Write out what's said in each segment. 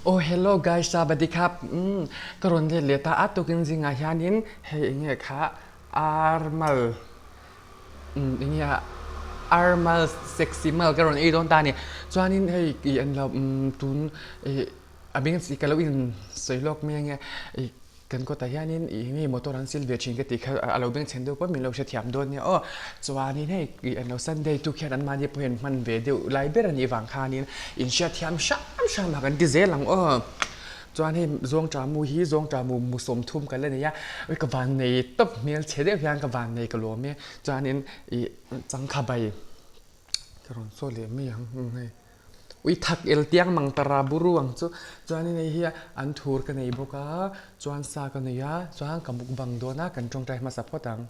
Oh hello guys sabadi khap umm ka rawn let leh ta a tukin zingah hianin hei enge kha armal umm enge a armal sexy mal ka rawn ei dawn ta a ni chuanin hei ih an lo umm tun ih a beng chi ka lo in sawi lawk mai ange ih Kan kawtah hianin ih nge motor an sil ve thin ka tih kha a lo bengchhen deuh pawh min lo hrethiam dawn nia aw. Chuanin hei ih an lo Sunday tuk hian anmahni pawh hian hman ve deuh lai ber a nih vang khanin inhriatthiam hram hram ah kan ti zel ang aw. Chuan hei Zawngṭah mu hi Zawngṭah mu mu sawmthum ka la nei a, ui ka van nei tawp hmel chhe deuh hian ka van nei ka lawm e. Chuanin ih changkha bai ka rawn saw leh mai ang hei. Ui thak el tiang mang tara buru ang chu chuanin hei hi an thur ka nei bawk a chuan sa ka nei a chuan ka mukbang dawn a kan tawngtai hmasa phawt ang.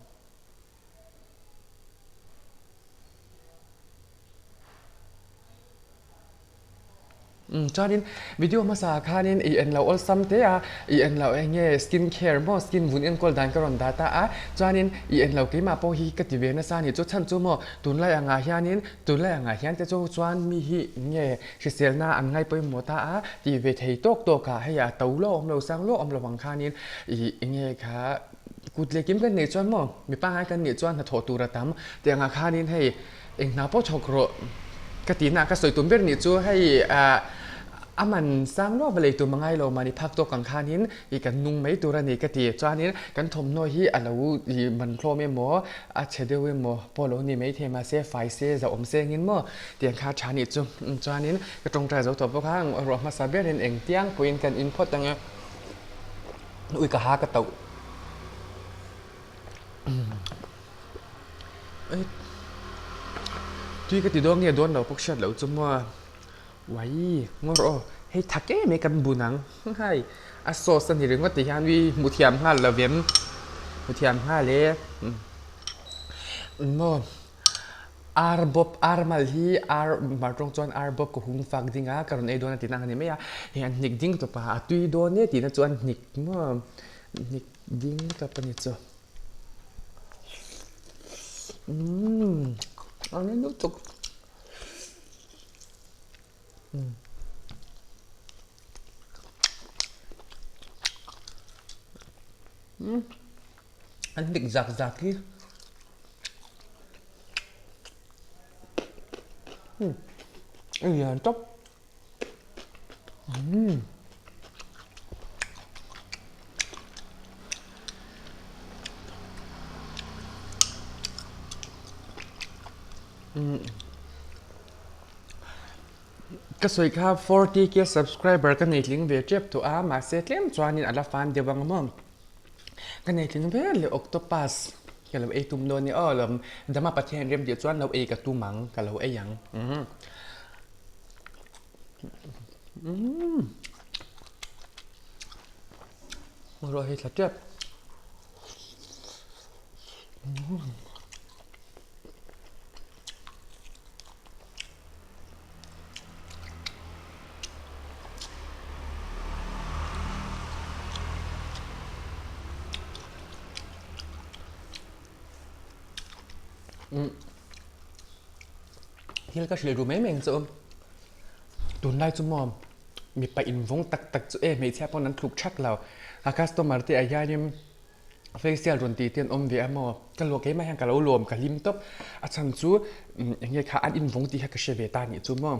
Umm chuanin video hmasa ah khanin i en lo awlsam te a i en lo eng nge skin care maw skin vun enkawl dan ka rawn dah ta a chuanin i en lo keimah pawh hi ka ti ve nasa a ni chu chhan chu maw tunlai angah hianin Tunlai angah hian te chu chuan mi hi nge hriselna an ngai pawimawh ta a tih ve thei tawk tawk a, hei a to lo awm lo sang lo awm lo ang khanin ih enge kha kut leh kim kan neih chuan maw mi pangngai kan nih chuan hnathawh tur a tam tih angah khanin hei eng hna pawh thawk rawh ka tihna ka sawi tum ber nih chu hei ah A man sang luah va lei tum a ngai lo mahni phak tawk ang khanin ih kan nung mai tur a ni ka ti. Chuanin kan thawmhnaw hi a lo ih man hlawm emaw a chhe deuh emaw pawh lo ni maithei mahse fai se zauhawm se engin maw tiang kha tha nih chu. Chuanin ka tawngtai zo tawh bawk a, ruah hmasa berin engtiang pawhin kan in phawt ang e. Ui ka ha ka tauh. Tui ka ti dawn nge dawn lo pawh hriat loh chu maw. Uai, ngawr aw, hei tha ke mai kan bun ang, hai, a sauce a ni ringawt ti hian ui hmu thiam nghal lo vem, hmu thiam nghal e, maw ar bawp ar mal hi ar mar tawng chuan ar bawp ka hung fak ding a, ka rawn ei dawn a tihna ang a ni mai a, hei an hnik ding tawp a, a tui dawn e tihna chu an hnik maw hnik ding tawp a ni chu, umm a ni lutuk. An dik zak zak hi a lian tawp. Ka sawi kha 40k subscriber ka nei tling ve tep tawh a mahse tlem chuanin a la fan deuh ang maw ka nei tling ve leh octopus ka lo ei tum dawn nia aw lawm dama Pathian rem tih chuan lo ei ka tum ang ka lo ei ang ruah hi thla tep. Thil ka hrilh ru mai mai ang chu tunlai chu maw mipa invawng tak tak chu e hmeichhia pawn an thluk thak lo a customer te ah hianin facial rawn tih te an awm ve a maw ka luah keimah hian ka lo lawm ka hlim tawp a chhan chu eng nge kha an invawng tih kha ka hre ve ta anih chu maw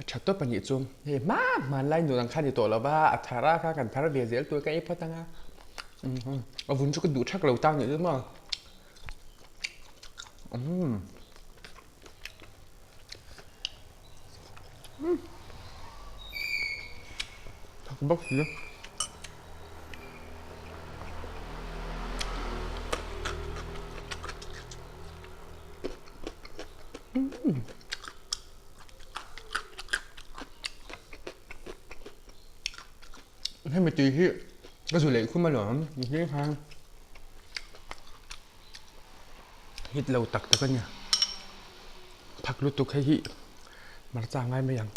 a tha tawp anih chu hei hma hmanlai nun ang kha ni tawh lo va a thar a kha kan thar ve zel tur ka ei phawt ang a a vun chu ka duh thak lo ta anih chu maw umm thak bawk si. Hemi tui hi ka zu leh khum alawm ni khan hit lo tak tak a ni thak lutuk hei hi hmarcha a ngai mai ang.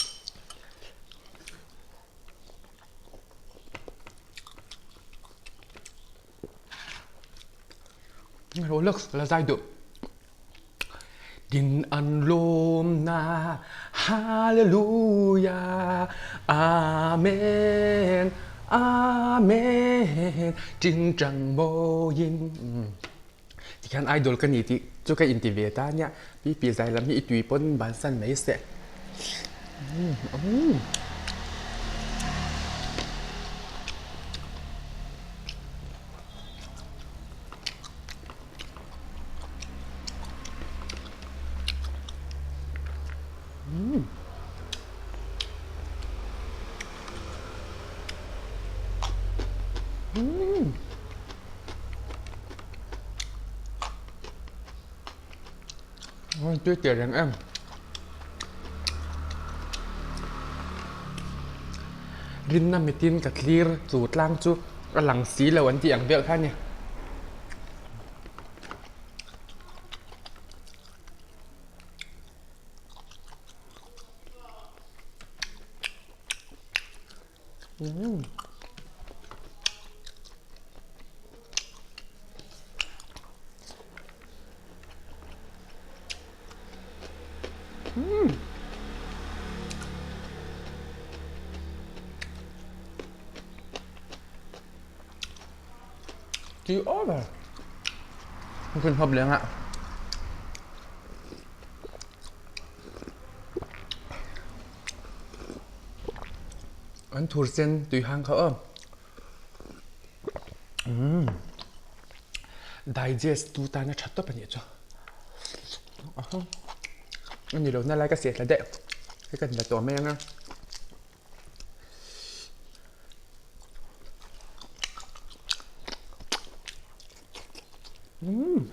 Rolex la zai duh. Din an lawm na. Hallelujah Amen Amen Tingtang mawiin Tikhian idol ka ni tih chu ka inti ve ta nia Pipi zai lam hi i tui pawn bansan mai seh. Tui teh reng em. Rinna mitin ka thlir chu tlang chu a lang si lo an tih ang vel kha a ni. Tui over. Kan hawp leng ah. An thur sen tui hang kha aw. Umm. Digest tu tan a tha tawp a nih chu. A ni lo na lai ka seh thla daih. Hei ka la tawh mai ang a. Umm.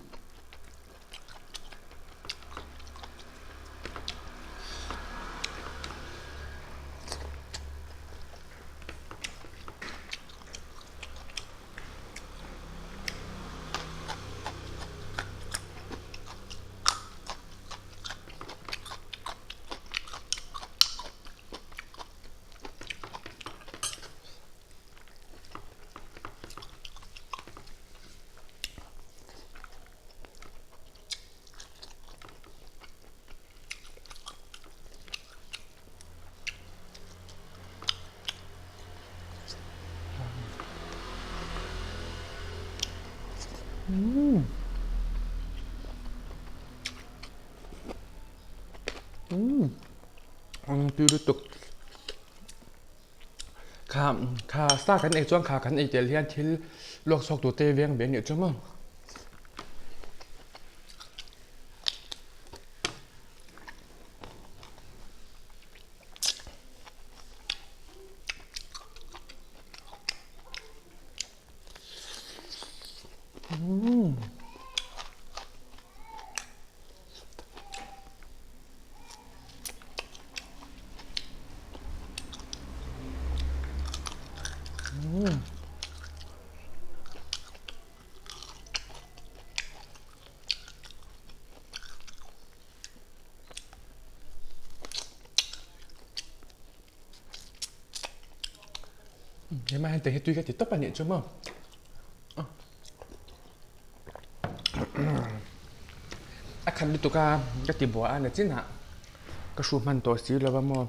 Tui lutuk. Kha kha sa kan ei chuan kha kan ei tel hian thil luak chhuak tur te veng ve nih chu maw. Hemah hian tui hi tui ka ti tawp a nih chu maw. A khat lutuk a ka ti buai a na chinah ka hru hman tawh si lo va maw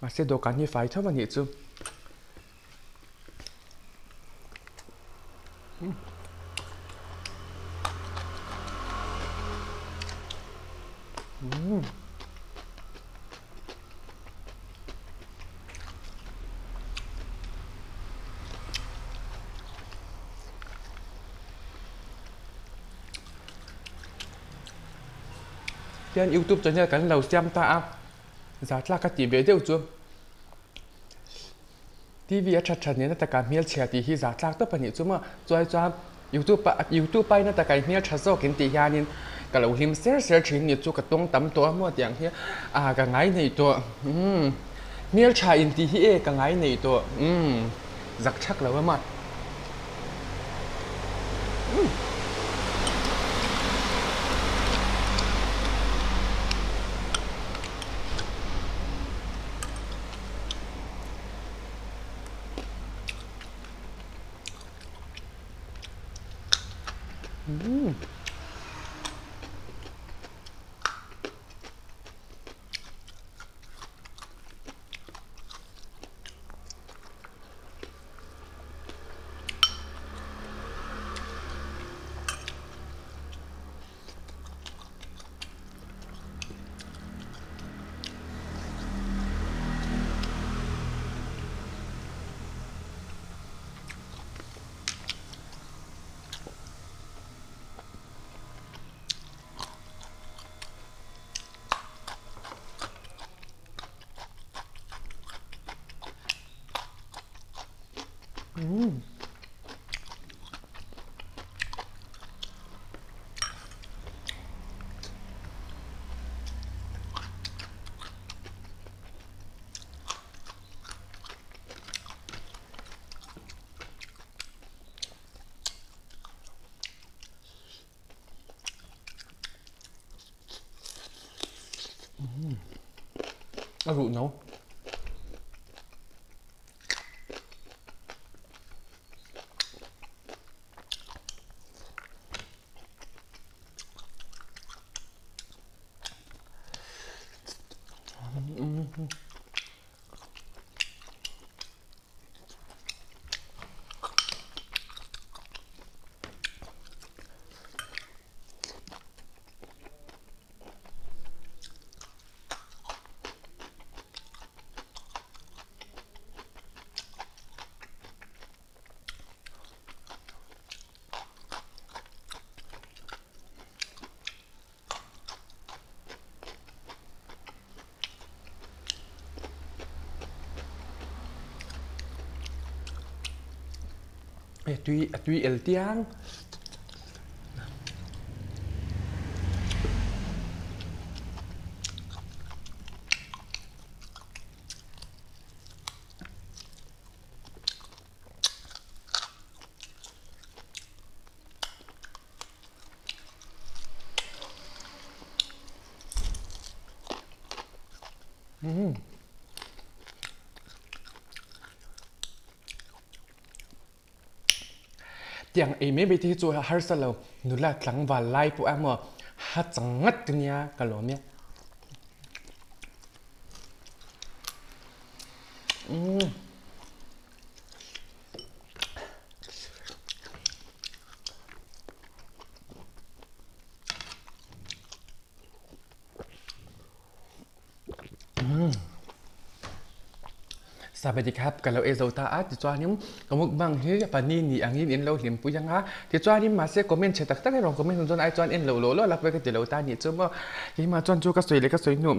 mahse dawhkan hi fai tho a nih chu. Tihian youtube channel kan lo siam ta a za tlak a tih ve deuh chu tv a that that nena taka hmelchhia tih hi za tlak tawp a nih chu maw chuai chuan youtube ah youtube aiin a taka hmeltha zawk in tih hianin ka lo hlim ser ser thin ni chu ka tawng tam tawh a maw tiang hi ah ka ngai nei tawh umm hmeltha in tih hi e ka ngai nei tawh umm zak thak lo a maw. A ruh no. Hei tui a tui el tiang. Tiang ei mai mai te hi chu harsa lo nula tlangval lai pawh emaw ha chang ngat ka nia ka lawm e. Sawadikap ka lo ei zo ta a tichuanin ka mukbang hi panini angin in lo hlimpui ang a tichuanin mahse comment chhe tak tak erawh comment hun chuan ai chuan en loh lawh lawh la pawi ka ti lo ta anih chu maw keimah chuan chu ka sawi leh ka sawi hnu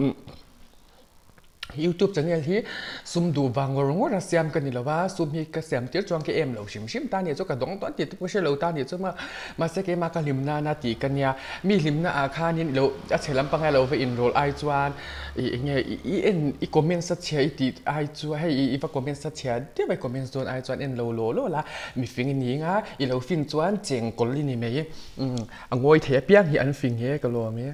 Youtube channel hi sum duh vang ngawr ngawr a siam ka ni lo a, sum hi ka siam tir chuan ka em lo hrim hrim ta nih chu ka dawng dawn tih te pawh ka hre lo ta nih chu maw. Mahse keimah ka hlim nana tih ka nia, mi hlimna ah khanin lo a chhe lampang a lo va inrawlh ai chuan ih eng nge i en i comments a chhia i tih ai chuan hei i va comments a chhia deuh a i comments dawn ai chuan en lo law law la, mifing i ni nga i lo fin chuan chengkawl i ni mai a ngawi thei apiang hi an fing he ka lawm e.